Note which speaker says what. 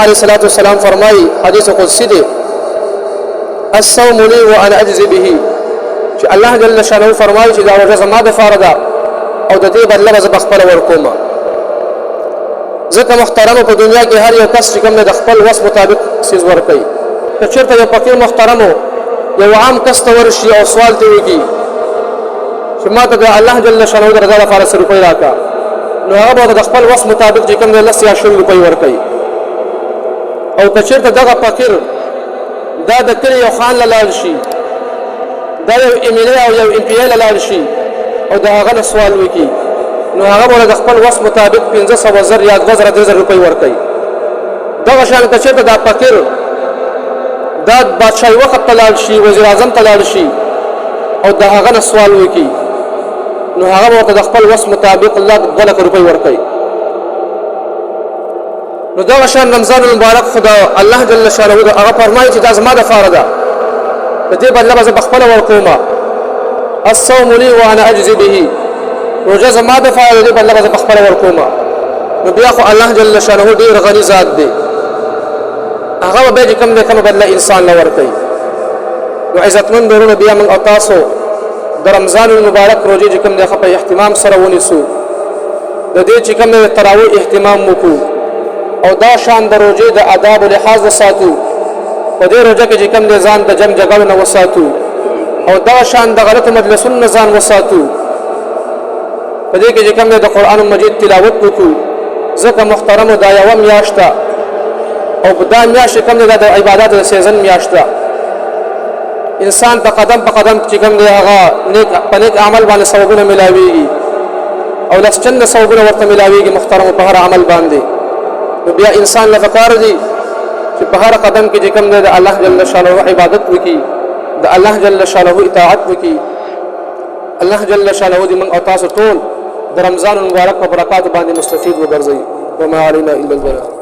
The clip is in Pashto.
Speaker 1: علیه الصلاة والسلام فرمایي، حدیث قدسی دی، الصوم لي وانا اجزي به، چې الله جل شانه فرمایي چې دا روزه زما د فاره ده او د دې بدله به زه په خپله ورکوم. ځکه محترمو په دنیا کې هر یو کس چې کوم دی د خپل وس مطابق څیز ورکوي. که چېرته یو فقیر محترمو یو عام کس ته ورشي او سوال ته وکړي چې ما ته د الله جل شانه د رضا لپاره څه روپۍ راکړه، نو هغه به د خپل وس مطابق چې کوم دی 10 یا 20 روپۍ ورکوي. او که چېرته دغه فقیر دا د کلي یو خان له لاړ شي، دا یو ایم ال او یو ایم پي له لاړ شي او د هغه نه سوال وکړي، نو هغه به د خپل وس مطابق 500 زر یا 2000 3000 روپۍ ورکوي. دغه شان که چېرته دا فقیر دا بادشاهي وخت ته لاړ شي، وزیر اعظم ته لاړ شي او د هغه نه سوال وکړي، نو هغه به ورته د خپل وس مطابق لک 2 لکه روپۍ ورکوي. نو دغه شان رمضان المبارک خدا الله جل شانه دا هغه فرمایي چې دا زما د فاره ده، د دې بدله به زه په خپله ورکوم. الصوم لي وانا اجزي به، روزه زما د فاره ده، دې بدله به زه په خپله ورکوم. نو بیا خو الله جل شانه ډېر غني ذات دی، هغه به چې کوم دی کومه بدله انسان له ورکوي. نو عزتمند ورونه، بیا موږ او تاسو د رمضان المبارک روزې چې کوم دی ښه په اهتمام سره ونیسو، د دې چې کوم د تراویح اهتمام وکړو او دا شان د روزې د آداب لحاظ وساتو. په دې روزه کې چې کوم د ځان د جنگ جګړو نه وساتو او دا شان د غلطو مجلسونو نه ځان وساتو. په دې کې چې کوم د قرآن مجید تلاوت وکړو، ځکه محترمو دا یوه میاشت ده او په دا میاشت کوم دی د عبادت د سیزن میاشت ده. انسان په قدم په قدم چې کوم دی هغه نیک په نیک عمل باندې ثوابونه ملاويږي او لس چنده ثوابونه ورته ملاويږي محترم په هر عمل باندې. نو بیا انسان له پکار دی چې په هر قدم کې چې کوم دی د الله جل شانه عبادت وکړي، د الله جل شانه اطاعت وکړي. الله جل شانه دې موږ او تاسو ټول د رمضان المبارک په برکات باندې مستفید وګرځي. وما علينا الا البلاغ.